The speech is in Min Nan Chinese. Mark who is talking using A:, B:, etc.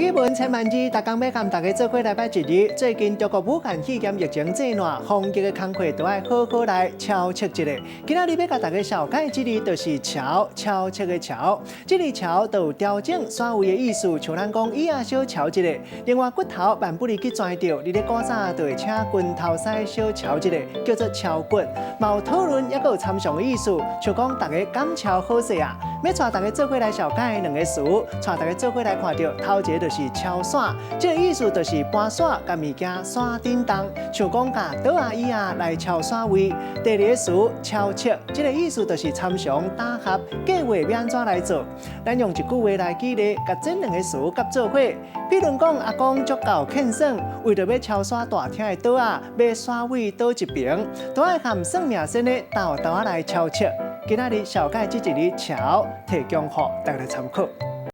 A: 語文千萬字，逐工欲佮大家做伙來掰一字。最近中國武漢肺炎疫情製爛，防疫的工課都愛好好來敲測一下。今仔日欲共大家紹介這字就是喬，敲測的喬。這字喬就有調整徙位的意思，像咱講椅仔小喬一下。另外骨頭萬不離去跩著，佇咧古早就會請拳頭師小喬一下，叫做敲骨。嘛有討論，猶閣有參詳的意思，像講逐家敢喬好勢啊。欲帶大家做伙來紹介兩个詞，帶大家做伙來看著頭一个就是敲徙，這个意思就是搬徙，共物件徙振動，像講共桌仔椅仔來敲徙位。第二个詞敲測，這个意思就是參詳打合計劃欲按怎來做。咱用一句話來舉例，共這兩个詞佮做伙。比如講，阿公足夠勸算，為著欲敲徙大廳的桌仔，欲徙位佗一爿，都愛和算命先生鬥鬥仔來敲測。今仔日紹介這一字喬，提供予大家來參考。